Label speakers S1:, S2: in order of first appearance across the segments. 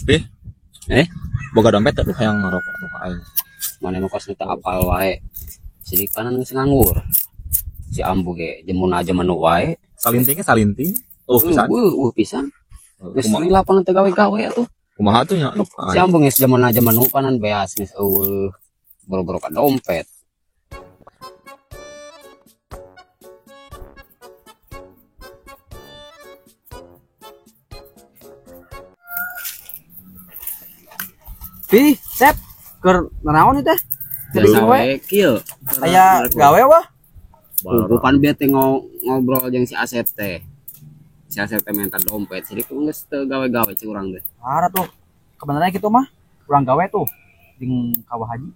S1: Ih.
S2: Eh?
S1: Boga dompet tuh hayang ngarokok nu aing.
S2: Mana mah kos teu apal wae. Sidik panan geus nganggur. Si ambu ge jemun aja menu wae.
S1: Salintingnya salinting. Oh, pisan.
S2: Pisan. Geus lila panan teu gawe-gawe atuh.
S1: Kumaha tuh nya?
S2: Si ambu geus jemun aja menu panan beas geus eueuh. Boro-boro ka dompet.
S3: Pi, Sep, keur nanaon ieu teh?
S2: Biasa we kieu.
S3: Aya gawe wah.
S2: Bukan bete ngobrol jeung si Asep teh. Si Asep teh minta dompet, jadi geus teu gawe-gawe ci urang teh.
S3: Parah tuh. Kebenarannya kitu mah, urang gawe tuh jeung ka Wah Haji,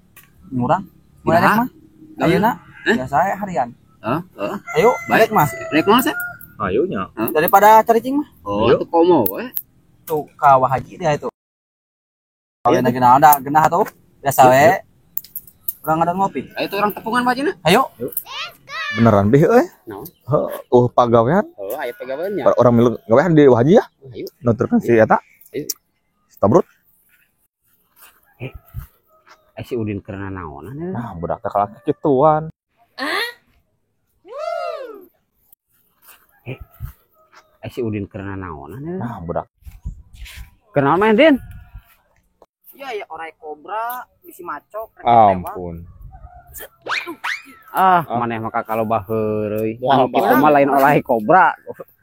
S3: jeung urang. Mun rek mah. Ayeuna biasa we harian.
S2: Heeh.
S3: Ayo, balik mah.
S2: Rek mah, Sep?
S1: Ayo nya.
S3: Daripada caricing mah.
S2: Oh, atuh komo we.
S3: Tuh ka Wah Haji dia itu. Ayo na genah da genah tuh biasa we. Urang ngadon ngopi.
S2: Ayo tuh urang tepungan Pak Jina.
S3: Ayo.
S1: Beneran bih euy.
S2: Naon?
S1: Heuh, pagawean.
S2: Heuh, aya pagawean nya.
S1: Orang milu gawean di Wah Haji ya.
S2: Ayo.
S1: Nuturkeun si eta.
S2: Ayo.
S1: Tabrut.
S2: Si Udin keur nanaonan ya.
S1: Nah, budak teh kalah kituan.
S2: Si Udin keur nanaonan ya.
S1: Nah, budak.
S2: Keur naon main, Din?
S3: Ya, ya orai kobra, bisi macok,
S1: ampun.
S2: Ah, maneh maka kalau baheureuy. Anu kitu mah lain orai kobra.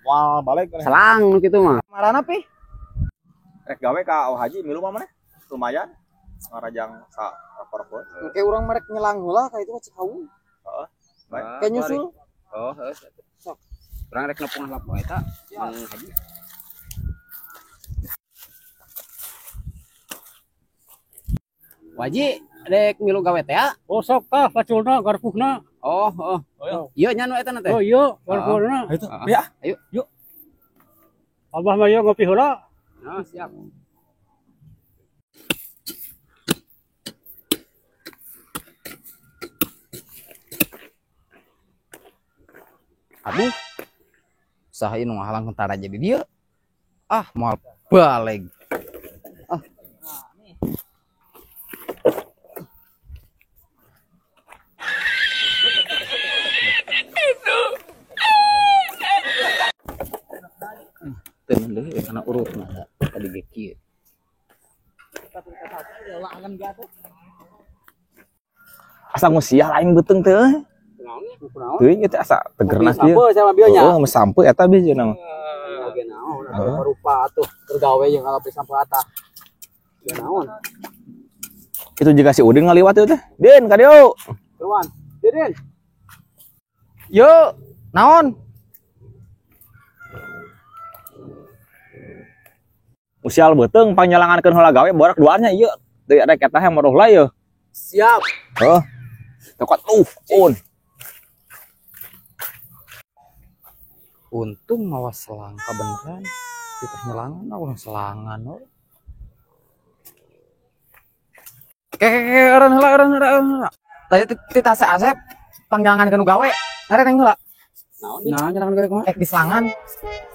S1: Moal balik.
S2: Selang nu kitu mah.
S3: Marana pi?
S1: Rek gawe ka Wah Haji milu mah maneh. Lumayan. Ngarajang sa rapor.
S3: Engke urang merek nyelang heula ka itu mah Cikaung.
S1: Heeh. Baik.
S3: Kayak nyusul.
S2: Oh, heeh.
S3: Sok.
S2: Urang rek nepungan lapo eta, Mang Haji. Waji rek milu gawe teh ya?
S4: Oh sok tah paculna garpuhna.
S2: Oh, oh. Ieu nya nu eta na teh.
S4: Oh iya, garpuhna.
S1: Ayo tuh. Ya.
S2: Ayo.
S4: Yuk. Abah mah ieu ngopi heula.
S2: Nah, siap.
S3: Aduh. Saha ieu nu ngahalang tentara jadi dieu. Ah, moal baleg. Ah.
S2: Temen deui kana urutna tadi ge kieu.
S1: Asa ngusiah lain beuteung teh euy. Teuing ieu teh asa tegerna kieu. Heeh, sampe eta bi cenah mah.
S3: Oge naon atuh rupa atuh keur gawe jeung ngalapis sampe ata. Ge naon.
S1: Itu juga si Udin ngaliwat ieu teh. Din, ka dieu.
S3: Keluan. Din.
S1: Yo, naon? Usial beuteung panyalangankeun heula gawe borak duanya ieu. Deui rek eta yang maruh lah ieu.
S3: Siap.
S1: Heuh. Tekot un.
S3: Untung mawa selang kabeneran. Kita nyelangan aku selangan oh. Ke eureun heula eureun heula. Tadi tita Asep pangjangan kanu gawe. Arek neng heula.
S2: Naon?
S3: Naon nyelangan gawe kumaha? Di selangan.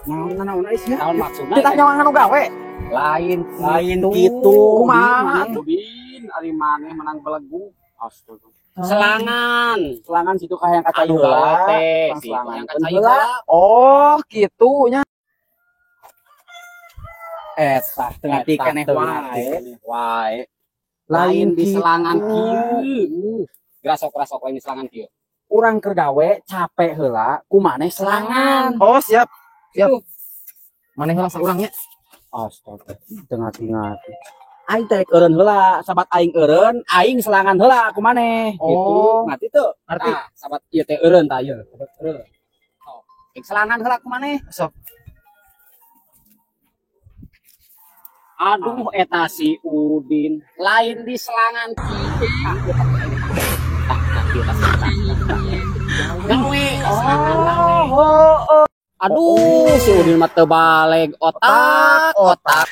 S2: Naon naon euy sia? Naon maksudna?
S3: Tita nyelangan nu gawe.
S2: Lain lain kitu.
S3: Kumaha atuh?
S2: Bin ari maneh menang belegu. Astaga. Selangan,
S3: selangan situ kahayang kaca
S2: heula teh, selangan kaca heula.
S3: Oh, kitu nya. Eta teu ngarti keneh wae.
S2: Wae. Lain di selangan kieu. Grasok-grasok lain di selangan kieu.
S3: Urang keur gawe capek heula, ku maneh selangan. Oh, siap. Siap. Maneh heula saurang nya.
S2: Astaga, teu ngarti-ngarti. Aing teh eureun heula, sabat aing eureun, aing selangan heula ku maneh.
S3: Oh,
S2: gitu. Ngarti teu?
S3: Ngarti.
S2: Nah, sabat ieu teh eureun tah ieu. Sabat eureun. Oh, aing selangan heula ku maneh.
S3: Sok.
S2: Aduh eta si Udin, lain di selangan kieu. Gawe.
S3: Oh,
S2: Aduh, si Udin mah teu baleg otak, otak.